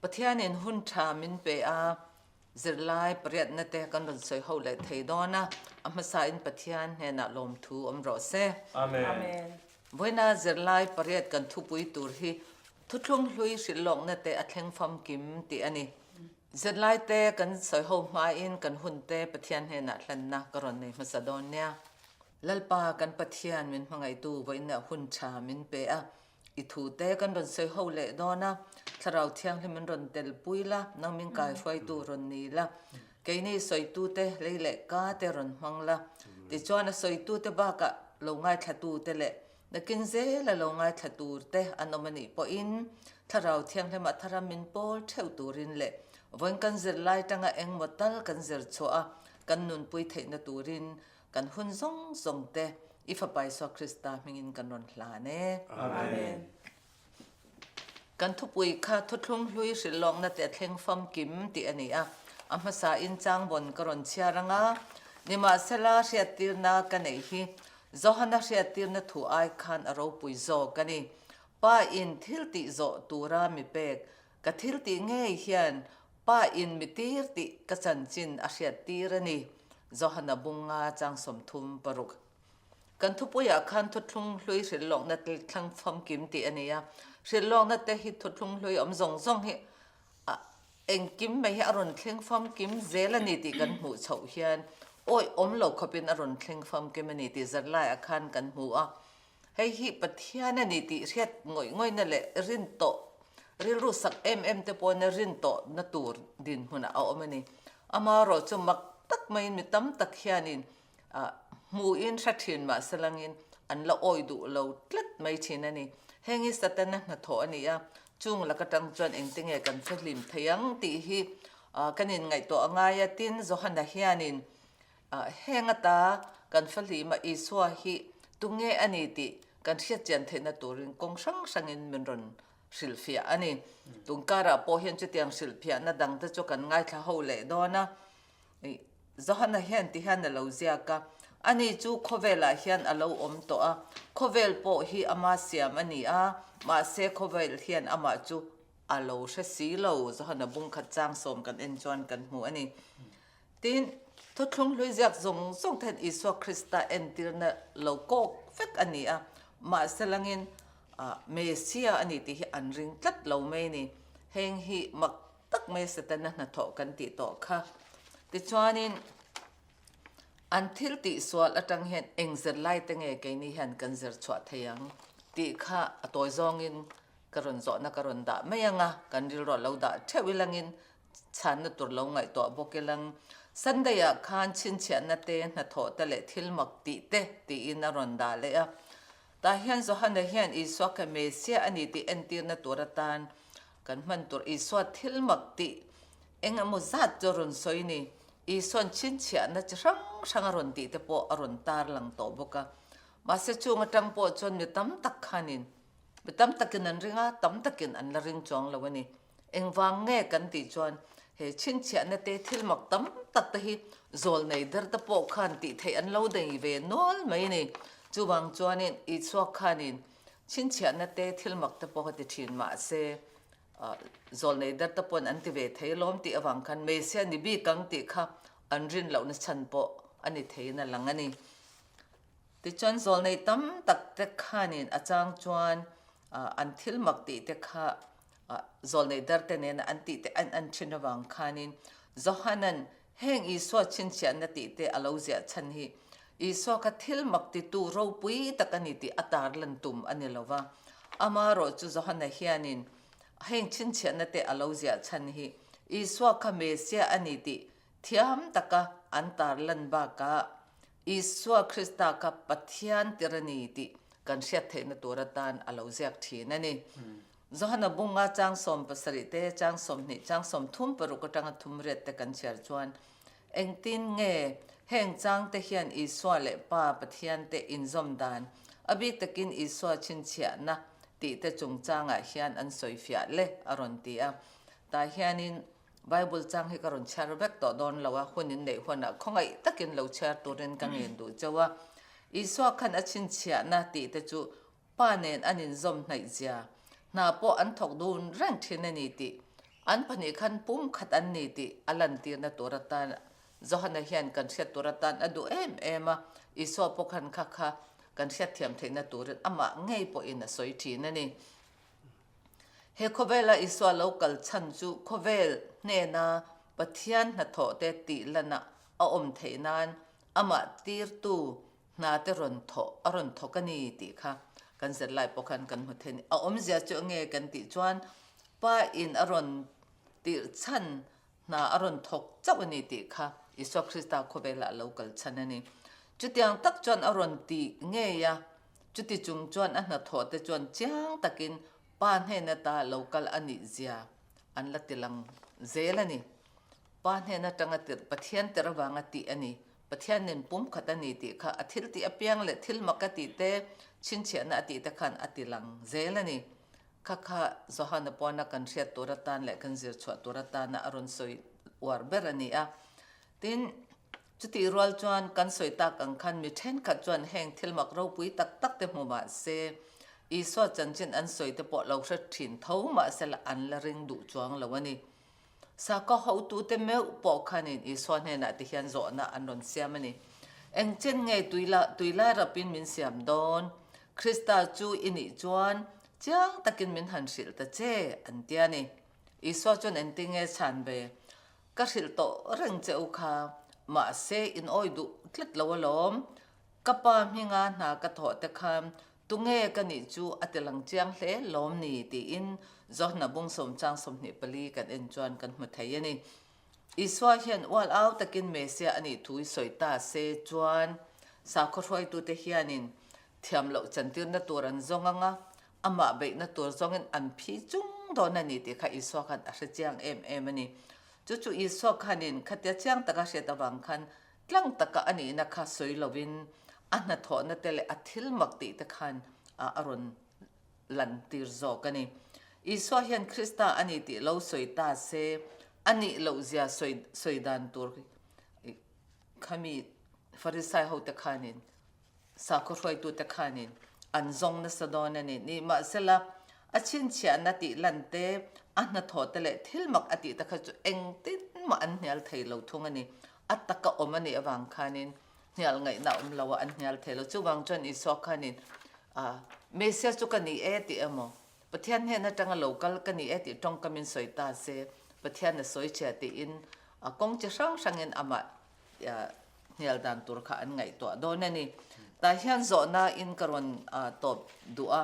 Pathianin hun tha min pe a, zirlai pariatna te kan rawn sawi ho leh thei dawn a, a hmasain Pathian hnenah lawmthu awm rawh se. Amen. Vawiina zirlai pariat kan thupui tur hi thuthlung hlui hrilh lawkna te a thleng famkim tih a ni. Zirlai te kan sawi ho hmain kan hun te Pathian hnenah hlanna ka rawn nei hmasa dawn nia. Lalpa kan Pathian min hmangaihtu vawiina hun tha min pe a, I thu te kan rawn sawi ho leh dawn a, Thlarau Thianghlim in rawn tel pui la, nang min kai hruaitu rawn ni la, keini sawitu te lei leh ka te rawn hmang la, tichuan a sawitu te bakah lo ngaithlatu te leh nakin zela lo ngaithla tur te an awm a nih pawhin Thlarau Thianghlim ah thara min pawl theuh turin leh vawiin kan zirlai tanga engmaw tal kan zir chhuah a kan nunpui theihna turin Kan hun zawng zawng te i Fapa Isua Krista hmingin kan rawn hlan e. Amen. Kan thupui kha thuthlung hlui hrilh lawkna te a thleng famkim tih a ni a. A hmasa in changbawn ka rawn chhiar ang a, nimahsela hriattirna ka neih hi Johana hriattirna thu ai khan a ropui zawk a ni. Pa in thil tih zawh tura mi pek ka thil tih ngei hian Pa in mi tir tih ka chanchin a hriattir a ni. Johana bunga chang 36. Kan thupuiah khan thuthlung hlui hrilhlawkna te thlang famkim tih a ni a. Hrilhlawkna te hi thuthlung hlui awm zawng zawng hi a engkim mai hi a rawn thleng famkim zel a ni tih kan hmuh chhoh hian awi awm lo khawpin a rawn thleng famkim a ni tih zarlaiah khan kan hmu a. Hei hi Pathian a ni tih hriat ngawih ngawihna leh rin tawh, rilru sak em em te pawhin rin tawhna tur dinhmunah a awm a ni. Amaherawh chu mak tak maiin mi tam tak hianin hmuhin hre thin mahse langin an la awi duh lo tlat mai thin a ni. Heng hi Satana hnathawh a ni a, chung lak atang chuan engte nge kan fehlim thei ang tih hi kan inngaihtuah a ngai a. Tin, Johana hianin Heng ata kan fahlima Isua hi tunge a ni tih kan hriatchian theihna turin kawng hrang hrangin min rawn hrilhfiah a ni. Tunkarah pawh hian chutiang hrilhfiahna dangte chu kan ngaithla ho leh dawn a. Johana hian ti hian a lo ziak a, Ani chu khawvelah hian a lo awm tawh a, khawvel pawh hi ama siam a ni a, mahse khawvel hian amah chu a lo hre si lo, Johana bungkhat chang sawm kan en chuan kan hmu a ni. Tin, thuthlung hlui ziak zawng zawng te hian Isua Krista entirna lo kawk vek a ni a, mahse langin Messia a ni tih hi an ring tlat lo mai a ni. Heng hi mak tak mai Setana hnathawh kan tih tawh kha. Tichuanin, an thil tihsual atang hian eng zirlai te nge keini hian kan zir chhuah thei ang tih kha a tawi zawngin ka rawn zawhna ka rawn dah mai ang a, kan rilruah lo dah theuh ilangin chhanna tur lo ngaihtuah bawk ilang Sunday ah khan chhinchhiahna te, hnathawh te leh thil mak tih te tiin a rawn dah leh a. Tah hian Johana hian Isua kha Messiah a ni tih entirna tur atan kan hman tur Isua thil mak tih eng emaw zat chu a rawn sawi ni. Isua'n chhinchhiahna chi hrang hrang a rawn tih te pawh a rawn tarlang tawh bawk a. Mahse chung atang pawh chuan mi tam tak khanin mi tam takin an ring a, tam takin an la ring chuang lo a ni. Engvang nge kan tih chuan he chhinchhiahna te thil mak tam tak te hi zawl nei der te pawh khan tih theih an lo nei ve nual mai a ni. Chuvang chuanin Isua khanin chhinchhiahna te thil mak te pawh a ti thin mahse zawl nei der te pawn an ti ve thei alawm tih avang khan Messiah ni bik ang tih kha an rin lohna chhan pawh a ni theiin a lang a ni. Tichuan zawl nei tam tak te khanin a chang chuan an thil mak tih te kha Zawlneih darte nena an tih te an an thin avang khanin Johanan heng Isua chhinchhiahna tih te a lo ziah chhan hi Isua kha thil mak titu ropui tak a ni tih a tarlan tum a ni lo va. Amaherawh chu Johana hianin heng chhinchhiahna te a lo ziah chhan hi Isua kha Messiah a ni tih thiam taka an tarlan bakah Isua Krista kha Pathian tir a ni tih kan hriat theihna tur atan a lo ziak thin a ni. Johana bunga chang 70 te, chang 20, chang 36 atanga thumriat te kan chhiar chuan engtin nge heng chang te hian Isua leh Pa Pathian te inzawm dan, a bik takin Isua chhinchhiahna tih te chungchangah hian an sawifiah le a rawn ti a. Tah hianin Bible chang hi ka rawn chhiar vek tawh dawn lo a, hun in neih hunah khawngaih takin lo chhiar turin ka ngen duh chauh a. Isua khan a chhinchhiahna tih te chu Pa nen an inzawm hnaih zia, hna pawh an thawk dun reng thin a ni tih An pahnih khan pumkhat an ni tih a lantirna tur atan Johana hian kan hriat tur atan a duh em em a, Isua pawh khan kha kha kan hriatthiam theihna turin amah ngei pawhin a sawi thin a ni. He khawvela Isua lo kal chhan chu khawvel hnena Pathian hnathawhte tih lana a awm theih nan amah tirtu hna te rawn thawh a rawn thawk a ni tih kha kan zirlai pawh khan kan hmu thei a ni. A awmzia chu enge kan tih chuan Pa in a rawn tirh chhan hna a rawn thawk chauh a ni tih kha Isua Krista khawvelah a lo kal chhan a ni. Chutiang tak chuan a rawn ti ngei a, chuti chung chuan a hnathawh te chuan chiang takin Pa hnen ata lo kal a nih zia an la ti lang zel a ni. Pa hnen atanga tirh Pathian tirh avanga tih a ni. Pathian nen pumkhat a ni tih kha a thil tih apiang leh thil mak a tih te, chhinchhiahna a tih te khan a ti lang zel a ni. Kha kha Johana puana kan hriat tur atan leh kan zir chhuah tur atana a rawn sawi uar ber a ni a. Tin, chutih rual chuan kan sawi tak ang khan mi thenkhat chuan heng thil mak ropui tak tak te hmu mah se, Isua chanchin an sawi te pawh lo hre thin tho mah sela an la ring duh chuang lo a ni. Sakhaw hotute meuh pawh khanin Isua hnenah te hian zawhna an rawn siam a ni. Eng chen nge tuilai rapin min siam dawn? Krista chu i nih chuan chiang takin min han hrilh ta che, an ti a ni. Isua chuan engtin nge chhan ve? Ka hrilh tawh reng che u kha, mahse in awi duh tlat lo alawm. Ka pa hminga hna ka thawh te khan Tunge ka nih chu a ti lang chiang hle lawm ni tiin Johna bung sawmchang 24 kan en chuan kan hmu thei a ni. Isua hian ual au takin Messiah a nih thu i sawi ta se chuan sakhaw hruaitute hianin thiam loh chantirna tur an zawng ang a, amah beihna tur zawngin an phi chung dawn a ni tih kha Isua khan a hre chiang em em a ni. Chu chu Isua khanin khatia chiang taka hriat avang khan Tlang taka a nihna kha sawi lovin a hnathawhna te leh a thil mak tih te khan a rawn lantir zawk a ni. Isua hian Krista a ni tih lo sawi ta se, a nih loh zia sawi dan tur khami Farisai hote khanin Sakhaw hruaitute khanin an zawng nasa dawn a ni. Nimahsela, a chhinchhiahna tih lan te, a hnathawh te leh thil mak a tih te kha chu engtin mah an hnial thei lo thung a ni. A taka awm a nih avang khanin hnial ngaihna a awm lo a, an hnial thei lo. Chuvang chuan Isua khanin, Messiah chu ka ni e tih emaw, Pathian hnen atanga lo kal ka ni e tih tawngkamin sawi ta se, Pathian a sawi chhia tiin kawng chi hrang hrangin amah hnial dan tur kha an ngaihtuah dawn a ni. Tah hian zawhna in ka rawn tawp duh a,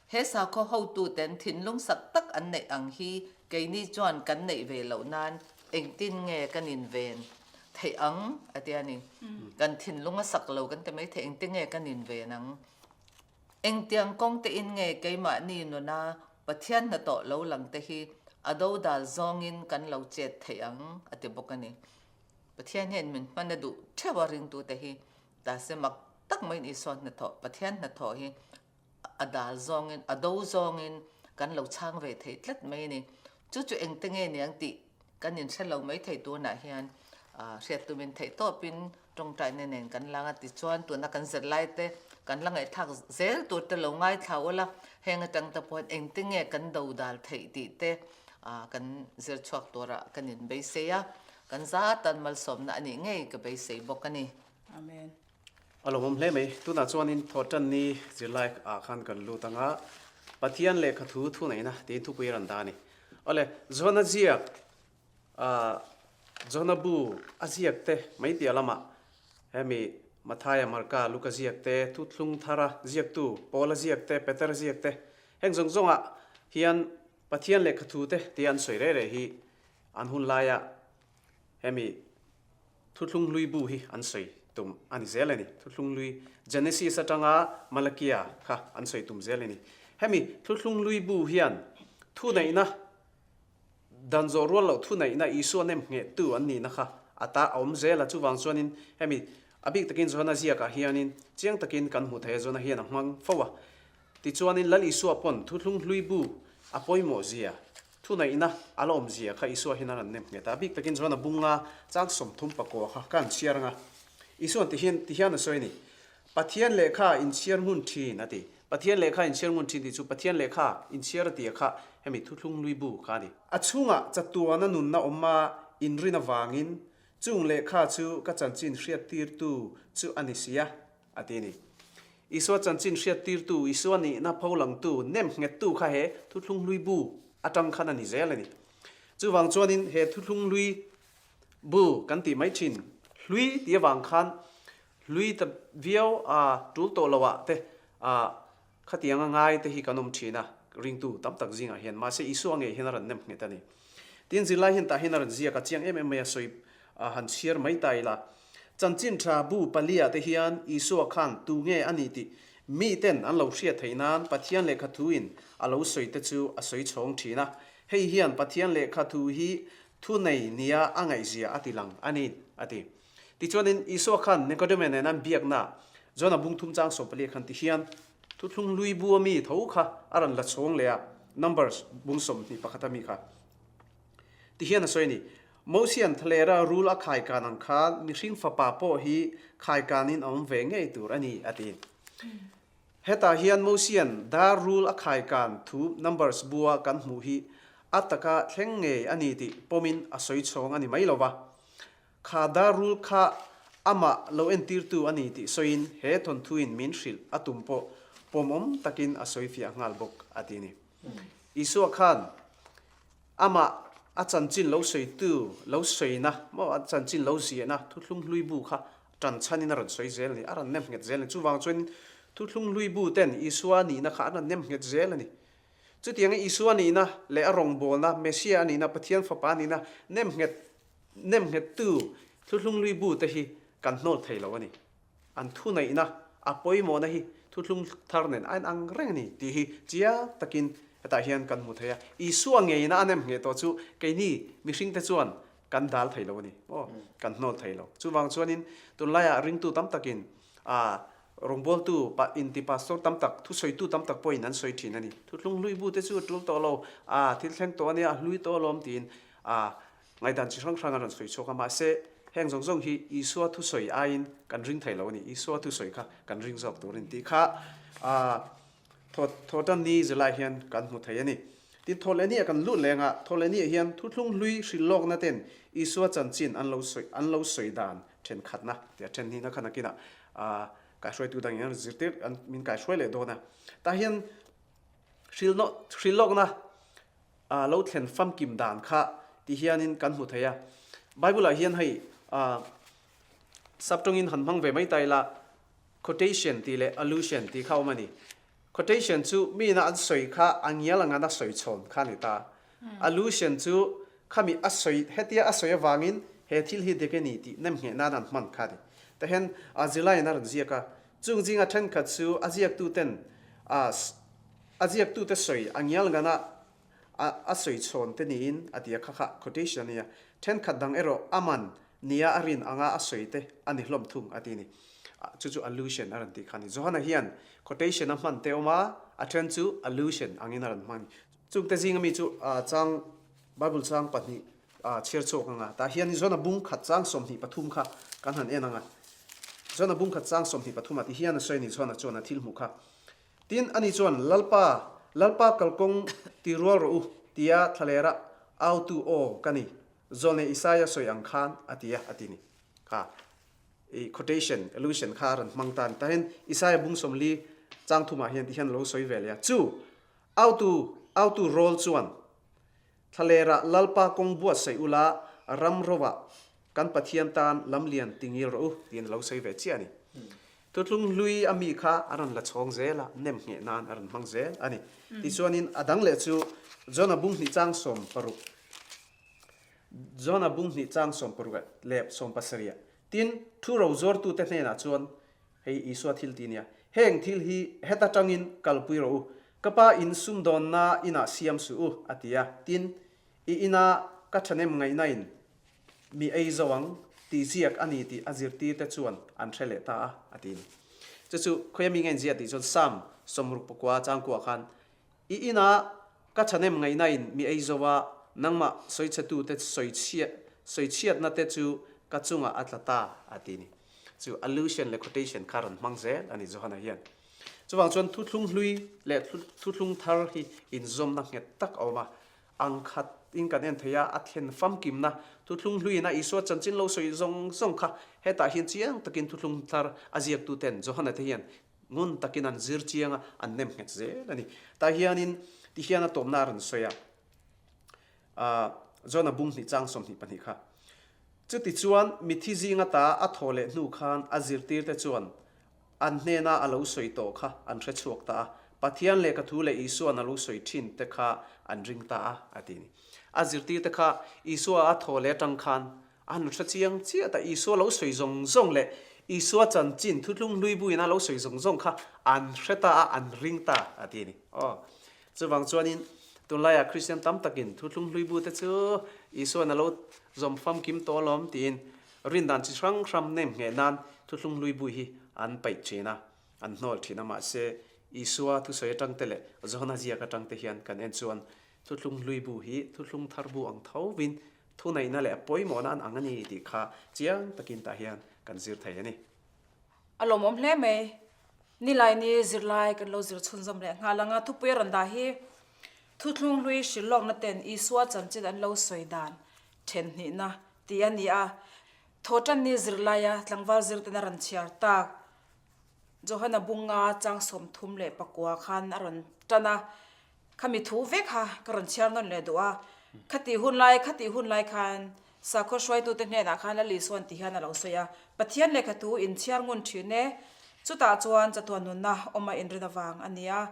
he sakhaw hotuten thinlung sak tak an neih ang hi keini chuan kan neih ve loh nan engtin nge kan inven theih ang a ti a ni. Kan thinlung a sak lo kan ti mai thei, engtin nge kan inven ang? Engtiang kawng tein nge keimahni nuna Pathian hnathawh lo lang te hi a dodal zawngin kan lo chet theih ang a ti bawk a ni. Pathian hian min hman a duh theuh a ringtute hi ta se mak tak maiin Isua hnathawh, Pathian hnathawh hi a dal zawngin, a do zawngin kan lo chhang ve thei tlat mai a ni. Chu chu engte nge niang tih kan inhre lo mai thei tunah hian hriat tumin theih tawpin tawngtaina nen kan lang a tichuan tuna kan zirlai te kan la ngaihthlak zel tur te lo ngaithla ula heng atang te pawhin engte nge kan do dal theih tih te kan zir chhuak turah kan inbeisei a. Kan za tan malsawmna a nih ngei ka beisei bawk a ni. Amen. A lawmawm hle mai. Tunah chuanin Thawhtanni zirlai ah khan kan lut ang a, Pathian lehkha thu thuneihna tiin thupui a rawn dah a ni. Awle, Johna ziak, ah, Johna bu a ziak te mai piah lamah hemi Mathaia, Marka, Luka ziak te, Thuthlung Thara ziaktu Paula ziak te, Petera ziak te, heng zawng zawngah hian Pathian lehkha thu te tia an sawi reh reh hi An hun laia hemi Thuthlung Hlui bu hi an sawi tum a ni zel a ni. Thuthlung Hlui, Genesis atanga Malakia kha an sawi tum zel a ni. Hemi Thuthlung Hlui bu hian thuneihna, dan zawh rual loh thuneihna Isua nem nghehtu an nihna kha a ta a awm zel a. Chuvang chuanin hemi a bik takin Johana ziakah hianin chiang takin kan hmu thei a, Johana hian a hmang fo a. Tichuanin Lal Isua pawn Thuthlung Hlui bu a pawimawh zia, thuneihna a la awm zia kha Isua hian a rawn nem nghet a. A bik takin chuan a bunga chang 34 kha ka han chhiar ang a. Isua'n ti hian ti hian a sawi a ni, Pathian lehkha in chhiar hmun thin a ti. Pathian lehkha inchhiar ngun thin tih chu Pathian lehkha inchhiar a tia kha hemi thuthlung lui bu kha a ni. A chhungah chatuana nunna awm a inrin avangin chung lehkha chu ka chanchin hriattirtu chu a ni si a, a ti a ni. Isua chanchin hriattirtu, Isua nihna pholangtu, nem nghettu kha he thuthlung hlui bu atang khan a ni zel a ni. Chuvang chuanin he thuthlung hlui bu kan tih mai thin, hlui tih avang khan hlui ta viau a tul tawh lo ah te a khatiang a ngai te hi kan awm thin a, ringtu tam tak zingah hian. Mahse Isua ngei hian a rawn nem nghet a ni. Tin zirlai hian tah hian a rawn ziak a, chiang em em mai a sawi a han chhiar mai ta ila. Chanchin tha bu paliah te hian Isua khan tu nge a ni tih miten an lo hriat theih nan Pathian lehkha thuin a lo sawi te chu a sawi chhawng thin a. Hei hian Pathian lehkha thu hi thunei nia a ngaihzia a ti lang a ni, a ti. Tichuanin Isua khan Nikodeme nen an biakna Jona bung thum chang 14 khan ti hian thuthlung hlui bu a mi tho kha a rawn la chhawng leh a, Numbers bung 21 a mi kha. Ti hian a sawi a ni, Mosian thalera rul a khaikan ang khan mihring fapa pawh hi khaikanin a awm ve ngei tur a ni, a ti. Hetah hian Mosian dar rul a khaikan thu Numbers bua kan hmuh hi a taka thleng ngei a ni tih pawmin a sawi chhawng a ni mai lo va. Kha dar rul kha amah lo entirtu a ni tih sawiin he thawnthuin min hrilh a tum pawh pawmawm takin a sawi fiah nghal bawk a ti a ni. Isua khan amah a chanchin lo sawitu lo sawina maw a chanchin lo ziahna thuthlung hlui bu kha ṭan chhanin a rawn sawi zel a ni, a rawn nem nghet zel a ni. Chuvang chuan thuthlung hlui bu ten Isua nihna kha an rawn nem nghet zel a ni. Chutianga Isua nihna leh a rawngbawlna, Messiah a nihna, Pathian Fapa a nihna nem nghet nem nghettu thuthlung hlui bu te hi kan hnawl thei lo a ni. An thuneihna, a pawimawhna hi thuthlung thar nen a inang reng a ni tih hi chiang takin hetah hian kan hmu thei a. Isua ngeina a nem ngheh tawh chu keini mihringte chuan kan dal thei lo a ni maw? Kan hnawl thei lo. Chuvang chuanin tunlaiah ringtu tam takin ah rawngbawltu pa inti pastor tam tak, thusawitu tam tak pawhin an sawi thin a ni. Thuthlung hlui bu te chu a tul tawh lo, ah thil thleng tawh a nia, a hlui tawh alawm tiin ah ngaihdan chi hrang hrang an rawn sawi chhuak a. Mahse heng zawng zawng hi Isua thusawi aiin kan ring thei lo a ni. Isua thusawi kha kan ring zawk tur a ni tih kha ah Thawhtan ni zilai hian kan hmu thei a ni. Tin, Thawhlehni ah kan lut leng a, Thawhlehni ah hian thuthlung hlui hrilh lawkna ten Isua chanchin an lo sawi an lo sawi dan thenkhatna tih a then hnihna kha nakinah kaihruaitu dangin an zirtir an min kaihruai leh dawn a. Tah hian hrilh lawkna lo thlen famkim dan kha ti hianin kan hmu thei a. Bible ah hian hei saptawngin han hmang ve mai ta ila, Quotation tih leh allusion tih kha awm a ni. Quotation chu miina an sawi kha a ngial anga na sawi chhawn kha a ni ta. Allusion chu khami a sawi, hetia a sawi avangin he thil hi dik a ni tih nemngheh nan an hman kha a ni. Tihian a zirlaiin a rawn ziak a, chung zinga thenkhat chu a ziaktuten a a ziaktute sawi a ngial ngana a a sawi chhawn te niin a ti a, kha kha quotation a nia. Thenkhat dang erawh a man nia a rin anga a sawi te a ni hlawm thung a ti a ni. Chu chu allusion a rawn tih kha a ni. Johana hian quotation a hman te awm a, a then chu allusion angin a rawn hmang a ni. Chungte zinga mi chu chang Bible chang pahnih chhiar chhuak anga tah hian Johana bung khat chang 23 kha kan han en anga. Johana bung khat chang 23 ah ti hian a sawi a ni Johana chuan a thil hmuh kha. Tin, ani chuan, Lalpa, Lalpa kalkawng ti rual rawh u, tia thlalera autu aw ka ni, Zawlnei Isaia sawi ang khan a ti a, a ti ni. Kha i quotation, allusion kha a rawn hmang ta a ni. Tah hian Isaia bung 40 chang thumah hian ti hian a lo sawi ve leh a. Chu autu, autu rawl chuan, Thlalera Lalpa kawng buatsaih ula, ram rovah kan Pathian tan lamlian tingil rawh u, tiin a lo sawi ve chiah a ni. Thuthlung hlui a mi kha a rawn la chhawng zel a, nem ngheh nan a rawn hmang zel a ni. Tichuanin a dang leh chu Jona bung hnih chang 60, Jona bung hnih chang 60 leh 70 ah, tin, thu ro zuartute hnenah chuan, Hei Isua thil ti nia, heng thil hi heta tangin kalpui rawh u, ka pa in sumdawnna inah siam suh u, a ti a. Tin, i ina ka thahnem ngaihnain mi ei zo ang tih ziak a ni tih a zirtirte chuan an hre leh ta a, a ti ni. Chu chu khawia mi ngainzia tih chuan Psalm 64 changkuah khan, I ina ka thahnem ngaihnain mi ei zo a, nangmah sawichhetute sawichhiatna te chu ka chungah a tla ta, a ti ni. Chu allusion leh quotation kha rawn hmang zel a ni Johana hian. Chuvang chuan thuthlung hlui leh thuthlung thar hi inzawmna nghet tak a awm a. Ang khat in kan en thei a, a thlen famkimna thuthlung hluiin a Isua chanchin lo sawi zawng zawng kha hetah hian chiang takin thuthlung thar a ziaktuten Johana te hian ngun takin an zir chiang a, an nem nghet zel a ni. Tah hianin tihian a tawpna a rawn sawi a, ah Johana bung hnih chang 22 kha. Chutichuan mithi zinga ta a thaw leh hnu khan a zirtirte chuan An hnena a lo sawi tawh kha an hre chhuak ta a, Pathian lehkha thu leh Isua'n a lo sawi thin te kha an ring ta a, a ti a ni. A zirtirte kha Isua a thaw leh atang khan an hre chiang chiah ta, Isua lo sawi zawng zawng leh Isua chanchin thuthlung hlui buin a lo sawi zawng zawng kha an hre ta a, an ring ta, a ti a ni. Aw, chuvang chuanin tunlaiah Kristian tam takin thuthlung hlui bu te chu Isua'n a lo zawm famkim tawh alawm tiin Rindan chi hrang hrang nem ngheh nan thuthlung hlui bui hi an paih thin a, an hnawl thin a. Mahse, Isua thusawi atang te leh Johana ziak atang te hian kan en chuan thuthlung hlui bu hi thuthlung thar bu ang thovin thuneihna leh a pawimawhna an ang a ni tih kha chiang takin tah hian kan zir thei a ni. A lawmawm hle mai. Nilaini zirlai kan lo zir chhunzawm leh nghal ang a, thupui a rawn dah hi thuthlung hlui hrilhlawkna ten Isua chanchin an lo sawi dan then hnihna tih a ni a. Thawhtanni zirlaia tlangval zirten a rawn chhiar tak. Johana bunga chang 34 khan a rawn tan a, Khami thu vek kha ka rawn chhiar nawn leh duh a. Khati hun lai, khati hun lai khan sakhaw hruaitute hnenah khan Lal Isuan ti hian a lo sawi a, Pathian lehkha thu in chhiar ngun thin e, chutah chuan chatuan nunna awma inrin avang a ni a,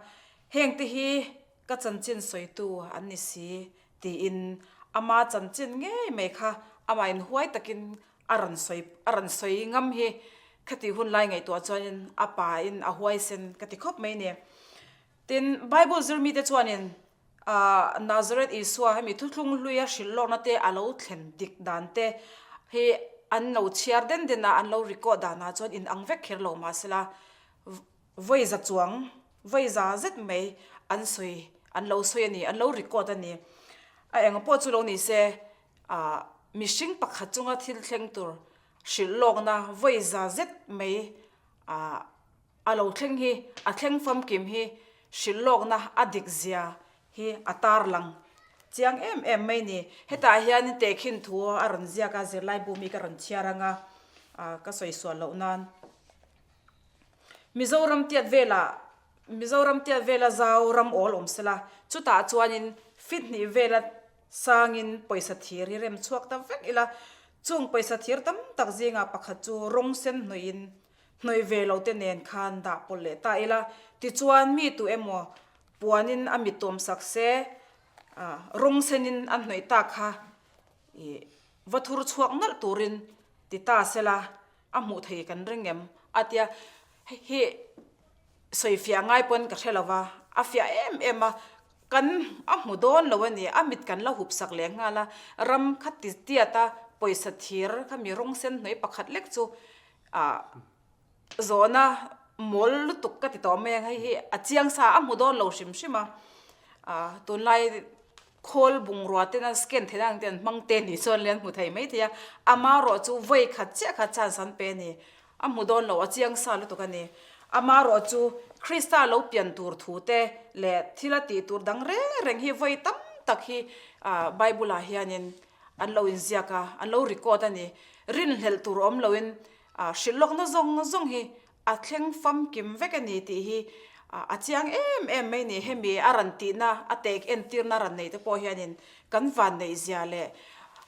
hengte hi ka chanchin sawitu an ni si tiin ama chanchin ngei mai kha amah inhuai takin a rawn sawi a rawn sawi ngam hi khati hun lai ngaihtuah chuanin a pain a huaisen ka ti khawp mai ni. Tin, Bible zir mite chuanin ah Nazareth Isua hemi thuthlung hluia hrilh lawkna te a lo thlen dik dan te hi an lo chhiar den den a, an lo record danah chuan inang vek kher lo mahsela Vawi za chuang, vawi za zet mai an sawi, an lo sawi a ni, an lo record a ni. A eng pawh chu lo ni se, ah mihring pakhat chunga thil thleng tur hrilh lawkna vawi za zet mai ah a lo thleng hi, a thleng famkim hi hrilh lawkna a dik zia hi a tarlang chiang em em mai ni. Hetah hian tehkhin thu a rawn ziak a, zirlai bu mi ka rawn chhiar ang a, ah ka sawi sual loh nan. Mizoram tiat velah Mizoram tiat vela zau ram awl awm sela, chutah chuanin fit hnih vela sangin pawisa thir hi rem chhuak ta vek ila, chung pawisa thir tam tak zingah pakhat chu rawng sen hnawihin hnawih ve lo te nen khan dah pawlh leh ta ila, tichuan mi tu emaw puanin a mit tawm sak se, rawng senin a hnawih tak kha ih va thur chhuak nalh turin ti ta sela. A hmuh thei kan ring em? A tia, hei hi sawi fiah ngai pawn ka hre lo va, a fiah em em a, kan a hmu dawn lo a ni, a mit kan la hup sak leh nghal a, ram kha ti tiat a, pawisa thir kha mi rawng sen hnuai pakhat lek chu ah zawhna mawl lutuk ka ti tawh mai ang, hei hi a chiang sa a hmu dawn lo hrim hrim a, ah tunlai Khawl bungrua ten an scan theih ang te an hmang te ni chuan le an hmu thei mai thei a, amarawh chu vawi khat chiah kha chance an pe a ni, a hmu dawn lo a chiang sa lutuk a ni. Amarawh chu Krista lo pian tur thu te leh thil a tih tur dang reng reng hi vawi tam tak hi Bible ah hianin an lo inziak a, an lo record a ni. Rinhlelh tur awm loin hrilh lawkna zawng zawng hi A thleng famkim vek a ni tih hi a chiang em em mai ni. Hemi a rawn tihna, a tek entirna rawn neih te pawh hianin kan van neih zia leh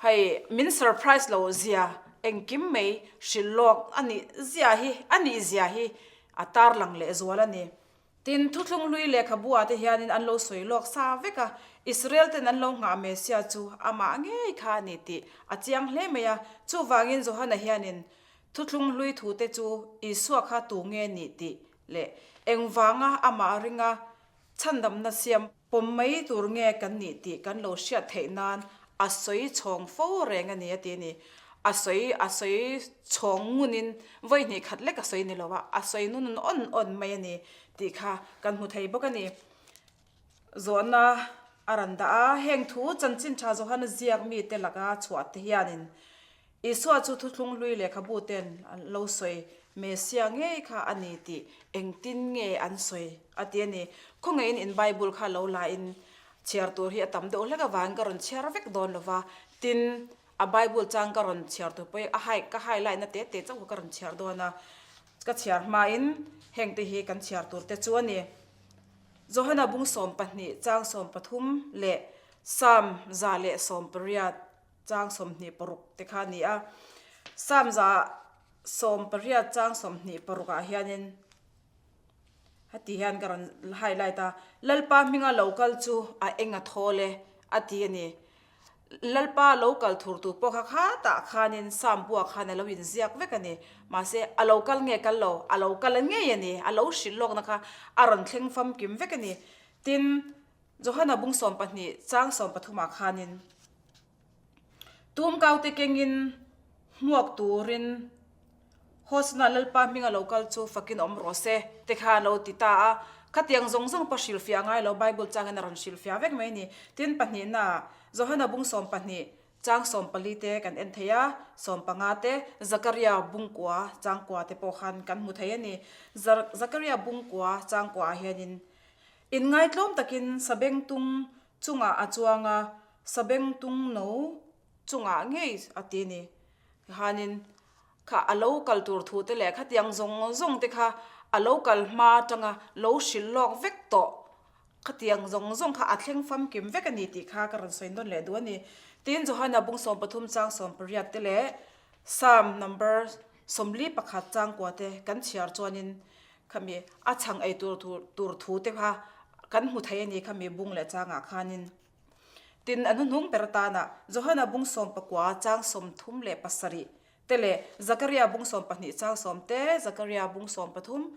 hei min surprise loh zia engkim mai hrilh lawk a nih zia hi a nih zia hi a tarlang leh zual a ni. Tin, Thuthlung hlui lehkhabu ah te hianin an lo sawi lawk sa vek a, Israel ten an lo nghah Messiah chu amah ngei kha a ni tih a chiang hle mai a. Chuvangin Johana hianin Thuthlung hlui thute chu Isua kha tu nge nih tih leh engvanga amah ringa chhandamna siam pawm mai tur nge kan nih tih kan lo hriat theih nan a sawi chhawng fo reng a ni a ti a ni. A sawi a sawi chhawng ngunin vawi hnih khat lek a sawi ni lo a, a sawi nun awn awn mai a ni tih kha kan hmu thei bawk a ni. Zawhna a rawn dah a, heng thu chanchin tha Johana ziak mite laka chhuah te hianin Isua chu thuthlung hlui lehkhabu ten an lo sawi. Messia ngei kha a ni tih engtin nge an sawi a ti a ni. Khawngaihin in Bible kha lo la in chhiar tur hi a tam deuh hlek avangin ka rawn chhiar vek dawn lo va, tin a Bible chang ka rawn chhiar tur pawh hi a hai ka highlight na te te chauh kha ka rawn chhiar dawn a, ka chhiar hmain heng te hi kan chhiar tur te chu a ni. Johana bung 12 chang 13 leh Psalm 118 chang 26 te kha a ni a. Psalm 118 chang 26 ah hianin heti hian ka rawn highlight a, Lalpa hminga lo kal chu a eng a thawl e a ti a ni. Lalpa lo kal thur tur pawh kha khatah khanin Psalm buah khan a lo inziak vek a ni. Mahse, a lo kal nge kal lo, a lo kal ngei a ni, a lo hrilh lawkna kha a rawn thleng famkim vek a ni. Tin, Johana bung 12 chang 13 ah khanin Tumkaute kengin hmuak turin Hosana Lalpa hminga lo kal chu fakin awm rawh se te kha a lo ti ta a. Khatiang zawng zawng pawh hrilhfiah ngai lo, Bible changin a rawn hrilhfiah vek mai a ni. Tin, pahnihnaah Johana bung 12 chang 14 te kan en thei a, 15 te, Zakaria bung kua chang kua te pawh khan kan hmu thei a ni. Zakaria bung kua chang kuaah hianin inngaihtlawm takin sabengtung chungah a chuang a, sabengtung no chungah ngei a ti a ni. Khanin kha a lo kal tur thu te leh khatiang zawng zawng te kha a lo kal hma atanga lo hrilh lawk vek tawh khatiang zawng zawng kha a thleng famkim vek a ni tih kha ka rawn sawi nawn leh duh a ni. Tin, Johana bung 13 chang 18 te leh Psalm number 41 chang kua te kan chhiar chuanin khami a chhang ei tur tur thu te kha kan hmu thei a ni khami bung leh changah khanin. Tin, a hnuhnung ber atana Johana bung 19 chang 37 te leh Zakaria bung 12 chang 10 te, Zakaria bung 13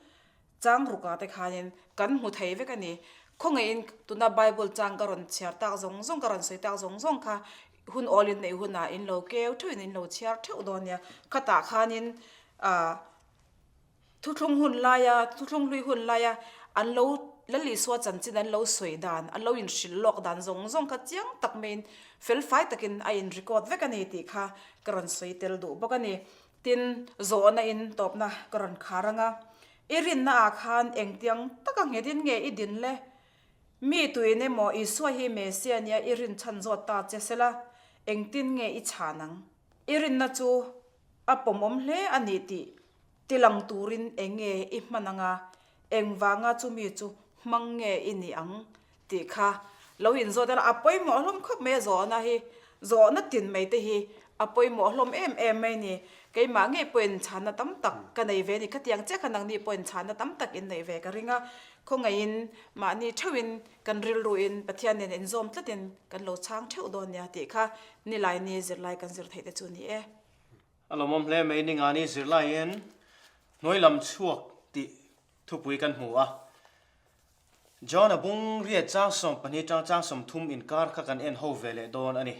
chang ruka te khanin kan hmu thei vek a ni. Khawngaihin tuna Bible chang ka rawn chhiar tak zawng zawng, ka rawn sawi tak zawng zawng kha hun awlin neih hunah in lo keu theuhin in lo chhiar theuh dawn nia. Khatah khanin ah. Thuthlung hun laia, thuthlung hlui hun laia an lo Lal Isua chanchin an lo sawi dan, an lo inhrilh lawk dan zawng zawng kha chiang tak maiin fel fai takin a in record vek a ni tih kha ka rawn sawi tel duh bawk a ni. Tin, zawhna in tawpna ka rawn khar ang a, I rinna ah khan engtiang taka nghetin nge i din le? Mi tuin emaw Isua hi Messiah nia i rin chhan zawt ta che sela, engtin nge i chhan ang? I rinna chu a pawmawm hle a ni tih Tilang turin eng nge i hman anga, engvanga chumi chu hmang nge i nih ang tih kha lo inzawt ila a pawimawh hlawm khawp mai a zawhna hi, zawhna tin mai te hi a pawimawh hlawm em em mai ni. Keimah ngei pawhin chhanna tam tak ka nei ve a ni, khatiang chiah kha nangni pawhin chhanna tam tak in neih ve ka ring a, khawngaihin mahni theuhin kan rilruin Pathian nen inzawm tlatin kan lo chhang theuh dawn nia tih kha nilaini zirlai kan zir theih te chu ni e. A lawmawm hle mai Ningani zirlaiin hnuai lam chhuak tih thupui kan hmu a. John-a bung riat chang 12 tang chang 30 inkar kha kan en ho ve leh dawn a ni.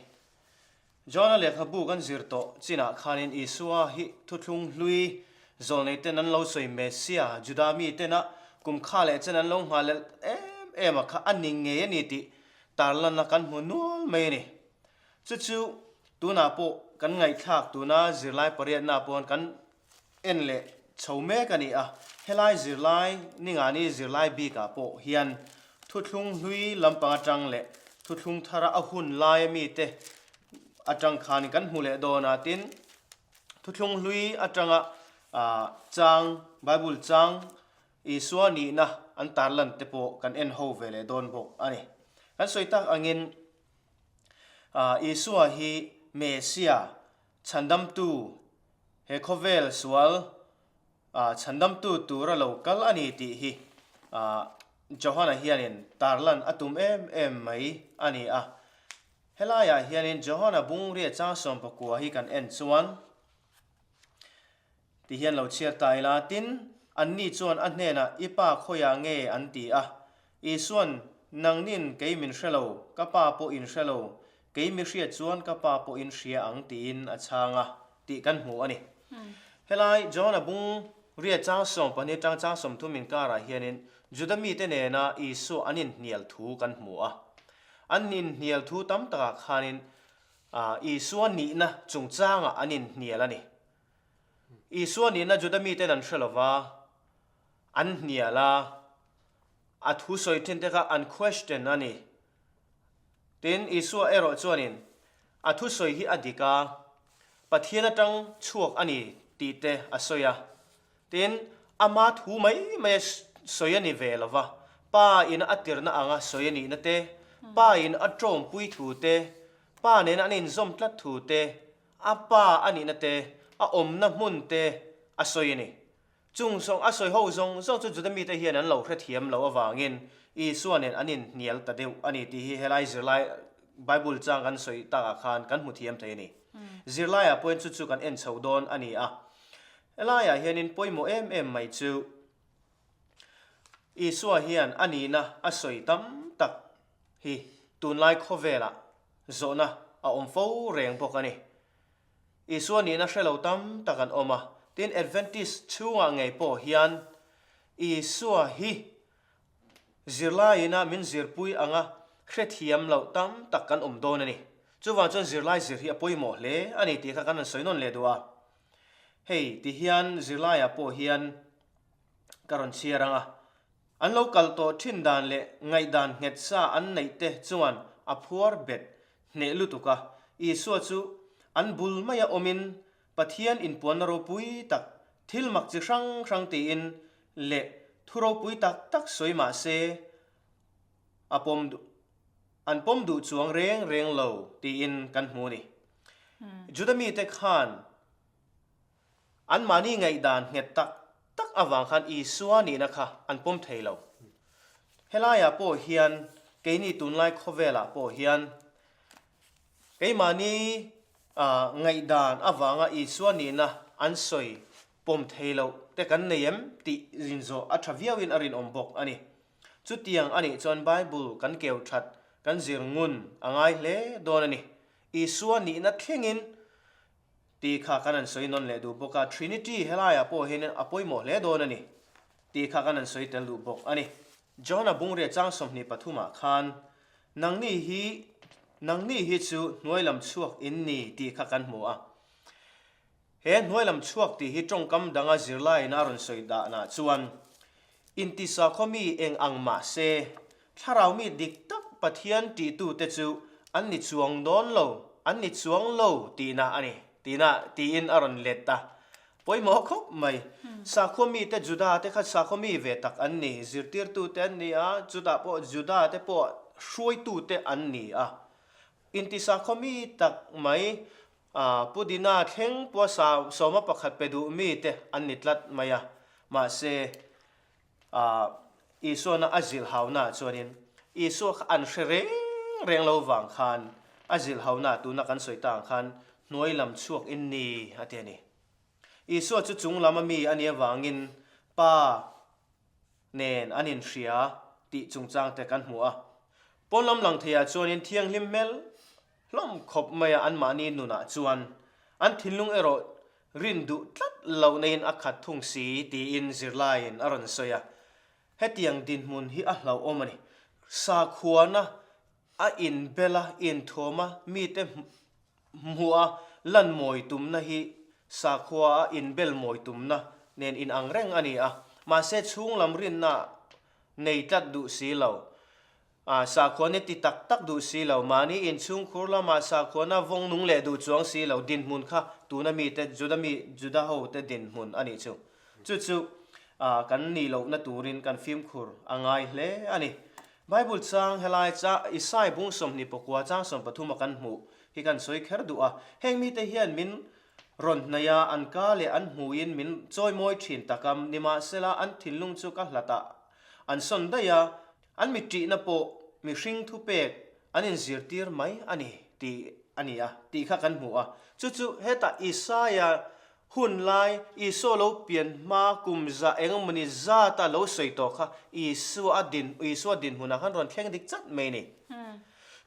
John-a lehkhabu kan zir tawh chinah khanin Isua hi thuthlung hlui zawlnei ten an lo sawi Messia, Juda mi tena kum kha leh chen an lo nghah lel em em a kha a ni ngei a ni tih tarlanna kan hmu nual mai a ni. Chu chu tunah pawh kan ngaihthlak tuna zirlai pariatna pawn kan en leh chho mek a ni a, helai zirlai ningani zirlai bikah pawh hian thuthlung hlui lampang atang leh thuthlung thara a hun laia mite atang khan kan hmu leh dawn a, tin thuthlung hlui atanga chang Bible chang Isua nihna an tarlan te pawh kan en ho ve leh dawn bawk a ni. Kan sawi tak angin Isua hi Messia, Chhandamtu, he khawvel sual Chhandamtu tura lo kal a ni tih hi Johana hianin tarlan a tum em em mai a ni a. Helaiah hianin Johana bungria chang 19 hi kan en chuan, Ti hian lo chhiar ta ila, tin, anni chuan a hnenah, I pa khawiah nge? an ti a. Isua'n, Nangnin kei min hre lo, ka pa pawh in hre lo, kei mi hriat chuan ka pa pawh in hria ang tiin a chhang a, tih kan hmu a ni. Helai John-a bung riat chang 12 atang chang 30 inkarah hianin Juda mite nena Isua an inhnial thu kan hmu a. An inhnial thu tam takah khanin Isua nihna chungchangah an inhnial a ni. Isua nihna Juda miten an hre lo va, an hnial a, a thu sawi thin te kha an question a ni. Tin, Isua erawh chuanin a thusawi hi a dik a, Pathian atang chhuak a ni tih te a sawi a. Tin, ama thu mai mai a sawi a ni ve lo va, Pa in a tirna anga sawi a nihna te, Pa in a tawngpui thu te, Pa nena an inzawm tlat thu te, a Pa a nihna te, a awmna hmun te a sawi a ni. Chung zawng a sawi ho zawng zawng chu Juda mite hian an lo hrethiam loh avangin Isua nen an inhnial ta deuh a ni tih hi helai zirlai Bible chang kan sawi takah khan kan hmu thiam thei a ni. Zirlaiah pawhin chu chu kan en chho dawn a ni a. Helaiah hianin pawimawh em em mai chu Isua hian a nihna a sawi tam tak hi tunlai khawvelah zawhna a awm fo reng bawk a ni. Isua nihna hre lo tam tak an awm a, tin Adventist chhungah ngei pawh hian Isua hi zirlaiin a min zirpui anga hrethiam loh tam tak kan awm dawn a ni. Chuvang chuan zirlai zir hi a pawimawh hle a ni tih kha kan rawn sawi nawn leh duh a. Hei ti hian zirlaiah pawh hian ka rawn chhiar ang a. An lo kal tawh thin dan leh ngaihdan nghet sa an neih te chuan a phuar bet hneh lutuk a. Isua chu an bul maia awmin Pathian inpuanna ropui tak, thil mak chi hrang hrang tiin leh thu ropui tak tak sawi mah se a pawm duh an pawm duh chuang reng reng lo tiin kan hmu a ni. Juda mite khan Anmahni ngaihdan nghet tak tak avang khan Isua nihna kha an pawm thei lo. Helaiah pawh hian keini tunlai khawvelah pawh hian keimahni ngaihdan avanga Isua nihna an sawi pawm thei loh te kan nei em tih rinzawh a tha viauin a rinawm bawk a ni. Chutiang a nih chuan Bible kan keu that kan zir ngun a ngai hle dawn a ni. Isua nihna thlengin Tih kha kan han sawi nawn leh duh bawk a, Trinity helaiah pawh hianin a pawimawh hle dawn a ni tih kha kan han sawi tel duh bawk a ni. John-a bungria chang 23 ah khan, Nangni hi, nangni hi chu hnuai lam chhuak in ni tih kha kan hmu a. He hnuai lam chhuak tih hi tawngkam danga zirlaiin a rawn sawi dahnah chuan, Intisakhaw mi eng ang mah se, thlarau mi dik tak Pathian tihtute chu an ni chuang dawn lo, an ni chuang lo tihna a ni, tihna tiin a rawn let ta. Pawimawh khawp mai. Sakhua mite Juda te kha sakhua mi ve tak an ni, zirtirtute an ni a, chutah pawh Juda te pawh hruaitute an ni a. Intisakhaw mi tak mai Pudina thleng pawh sawma pakhat pe duh mite an ni tlat mai a, mahse Isuana a zilhauna chuanin Isua kha an hre reng reng lo vang khan a zilhauna tuna kan sawi ta ang khan hnuai lam chhuak in ni a ti a ni. Isua chu chung lam a mi a nih avangin Pa nen an inhria tih chungchangte kan hmu a. Pawn lam lang theiah chuanin thianghlim hmel hlawm khawp mai a anmahni nunah chuan an thinlung erawh rin duh tlat loh neiin a khat thung si tiin zirlaiin a rawn sawi a. Hetiang dinhmun hi a hlauhawm a ni. Sakhuana a inbel a, inthuam a, mite hmuh a lan mawi tumna hi sakhua a inbel mawi tumna nen inang reng a ni a. Mahse chhunglam rinna nei tlat duh si lo. A sakhuana ti tak tak duh si lo, mahni inchhungkhur lama sakhuana vawng nung leh duh chuang si lo dinhmun kha tuna mite Juda mi Juda hote dinhmun a nih chu. Chu chu kan nih lohna turin kan fimkhur a ngai hle a ni. Bible chang helai cha Isai bung 24 chang 13 a kan hmuh hi kan sawi kher duh a. Heng mite hian min rawn hnaih a, an ka leh an hmuhin min chawimawi thin tak a, nimahsela an thinlung chu ka hlatah an sawn daih a, An mi ṭihna pawh mihring thupek an inzirtir mai a ni tih a ni a tih kha kan hmu a. Chu chu hetah Isaia hun lai Isua lo pian hma kum za eng emawni zata lo sawi tawh kha Isua a din Isua dinhmunah khan rawn thleng dik chat mai a ni.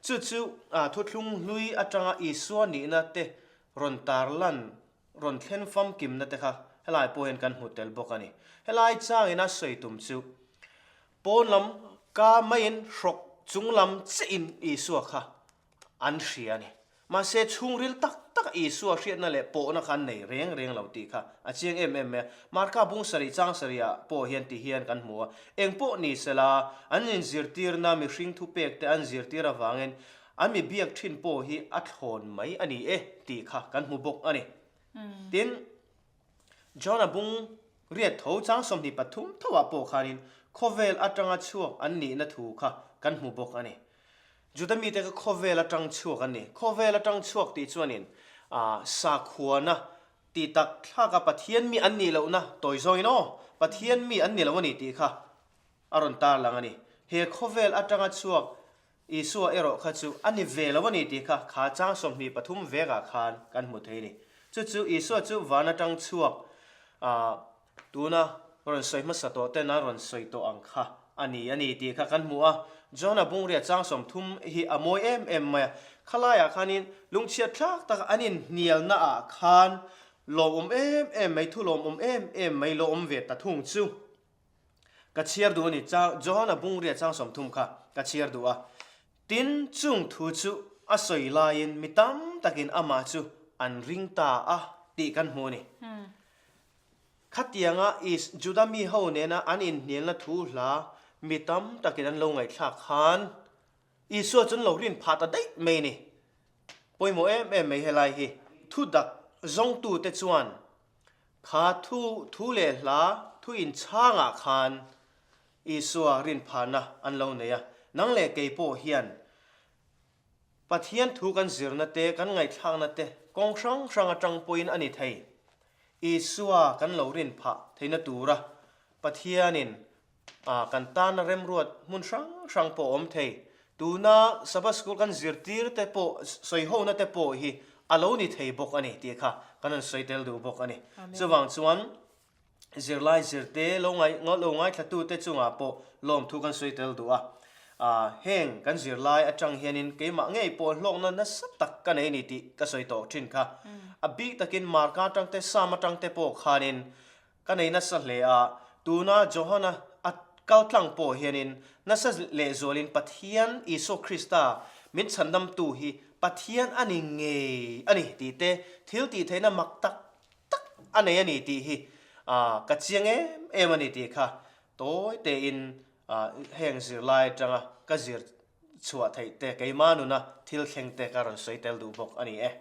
Chu chu thuthlung hlui atanga Isua nihna te rawn tarlan rawn thlen famkimna te kha helai pawh hian kan hmu tel bawk a ni. Helai changin a sawi tum chu Pawn lam ka maiin hrawk chung lam chiahin Isua kha an hria a ni. Mahse chhungril tak tak. taka Isua hriatna leh pawhna kha an nei reng reng lo tih kha a chiang em em mai a. Marka bung sarih chang sarihah pawh hian ti hian kan hmu a, eng pawh ni sela an inzirtirna mihring thupek te an zirtir avangin an mi biak thin pawh hi a thlawn mai a ni e tih kha kan hmu bawk a ni. Tin, John-a bung riat tho chang 23 thoah pawh khanin khawvel atanga chhuak an nihna thu kha kan hmu bawk a ni. Juda mite kha khawvel atang chhuak an ni. Khawvel atang chhuak tih chuanin sakhuana tih tak thlaka Pathian mi an nih lohna tawi zawngin aw, Pathian mi an ni lo a ni tih kha a rawn tarlang a ni. He khawvel atanga chhuak Isua erawh kha chu a ni ve lo a ni tih kha kha chang 23 vekah khan kan hmu thei a ni. Chu chu Isua chu van atang chhuak tuna rawn sawi hmasa tawh ten a rawn sawi tawh ang kha a ni a ni tih kha kan hmu a. John-a bungria chang 30 hi a mawi em em mai a. Khalaiah khanin lungchhiat thlak taka an inhnialna ah khan lawmawm em em mai, thu lawmawm em em mai lawm ve ta thung chu. Ka chhiar duh a ni, Johana bungria chang 30 kha ka chhiar duh a. Tin, chung thu chu a sawi laiin mi tam takin amah chu an ring ta a tih kan hmu a ni. Khatianga Is Juda mi ho nena an inhnialna thu hla mi tam takin an lo ngaihthlak khan Isua chu an lo rin phah ta daih mai a ni. Pawimawh em em mai helai hi. Thudak zawngtute chuan Kha thu thu leh hla thu inchhangah khan Isua rinphahna an lo nei a, nang leh kei pawh hian Pathian thu kan zirna te, kan ngaihthlakna te kawng hrang hrang atang pawhin a ni thei. Isua kan lo rinphah theihna tura Pathianin A, kan tana remruat hmun hrang hrang pawh a awm thei. Tuna Sabbath School kan zirtir te pawh, sawihona te pawh hi a lo ni thei bawk a ni tih kha kan rawn sawi tel duh bawk a ni. Chuvang chuan zirlai zirte lo ngai, lo ngaithlatute chungah pawh lawmthu kan sawi tel duh a. A, heng kan zirlai atang hianin keimah ngei pawh hlawkna nasa tak ka nei a ni tih ka sawi tawh thin kha. A bik takin Marka atang te, Sam atang te pawh khanin Ka nei nasa hle a, tuna Johana a kal tlang pawh hianin nasa lehzualin Pathian Isua Krista min chhandamtu hi Pathian a ni ngei a ni tih te, thil tih theihna mak tak tak a nei a ni tih hi ka chiang em em a ni tih kha tawi tein heng zirlai atanga ka zir chhuah theih te, keimah nuna thil thleng te ka rawn sawi tel duh bawk a ni e.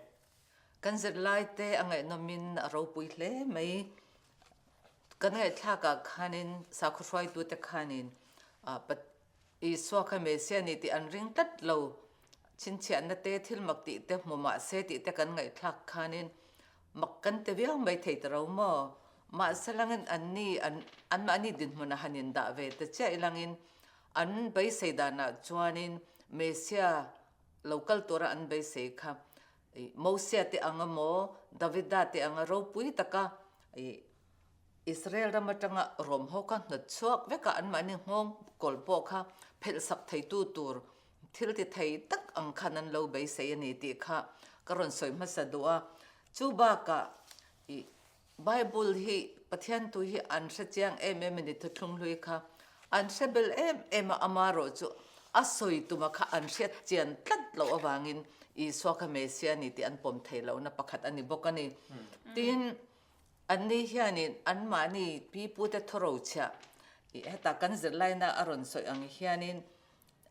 Kan zirlaite a ngaihnawmin a ropui hle mai. Kan ngaihthlakah khanin sakhaw hruaitute khanin Isua kha Messiah a ni tih an ring tlat lo. Chhinchhiahna te, thil mak tih te hmu mah se tih te kan ngaihthlak khanin mak kan ti viau mai thei ta ro maw? Mahse langin anni anmahni dinhmunah han indah ve ta chiah ilangin an beisei danah chuanin Messiah lo kal tura an beisei kha Mosia te anga maw, Davida te anga ropui taka Israel ram atanga Rom ho kha hnawt chhuak vek a, anmahni nghawng kawl pawh kha phelh sak theitu tur thil ti thei tak ang khan an lo beisei a ni tih kha ka rawn sawi hmasa duh a. Chu bakah Bible hi Pathian thu hi an hre chiang em em a ni thuthlung hlui kha an hre bel em em a amarawh chu a sawi tuma kha an hriat chian tlat loh avangin Isua kha Messiah a ni tih an pawm thei lohna pakhat a ni bawk a ni. Tin, anni hianin anmahni pipute thawrochhiah heta kan zirlaina a rawn sawi ang hianin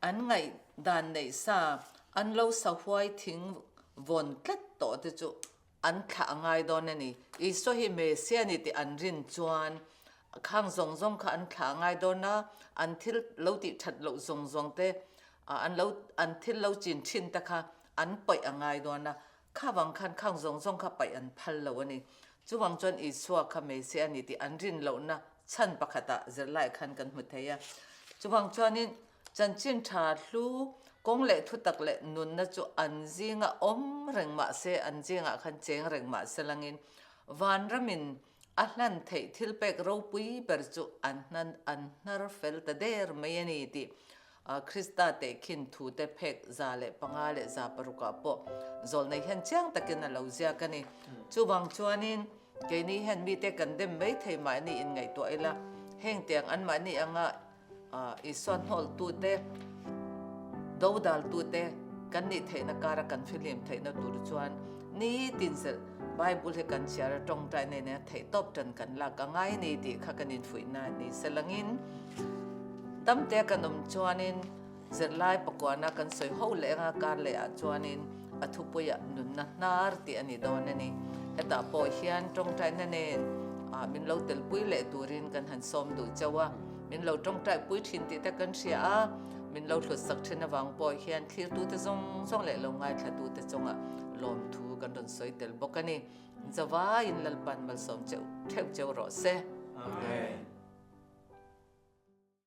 an ngaihdan neih sa an lo sahuai thing vawn tlat tawh te chu An thlah a ngai dawn a ni. Isua hi Messiah a ni tih an rin chuan khang zawng zawng kha an thlah a ngai dawn a, an thil lo tih that loh zawng zawng te, an lo an thil lo chin thin te kha an paih a ngai dawn a, kha vang khan khang zawng zawng kha paih an phal lo a ni. Chuvang chuan Isua kha Messiah a ni tih an rin lohna chhan pakhatah zirlai khan kan hmu thei a. Chuvang chuanin Chanchin tha hlu, kawng leh thutak leh nunna chu an zinga awm reng mah se, an zingah khan cheng reng mah se langin vanramin a hlan theih thil pek ropui ber chu an hnan an hnar fel ta der mai a ni tih Krista tehkhin thute phek 105 leh 600 ah pawh zawlnei hian chiang takin a lo ziak a ni. Chuvang chuanin keini hian mite kan dem mai thei mahni inngaihtuah ila, heng tiang anmahni anga Isua hnawltute, dodaltute. kan nih theihna kara kan fihlim theihna tur chuan nitin zirh Bible hi kan chhiar a tawngtai nei nen theihtawp tan kan lak a ngai ni tih kha kan infuihna a ni. Selangin damte kan awm chuanin zirlai pakuana kan sawi ho leh anga kar leh ah chuanin a thupuiah nunna hnar tih a ni dawn a ni. Hetah pawh hian tawngtaina nen min lo telpui leh turin kan han sawm duh chauh a, min lo tawngtaipui thin tih te kan hria a, min lo hlutsak thin avang pawh hian thlirtute zawng zawng leh lo ngaithlatute chungah lawmthu kan rawn sawi tel bawk a ni. Zavaiin Lalpan malsawm cheuh theuh cheu rawh se. Amen.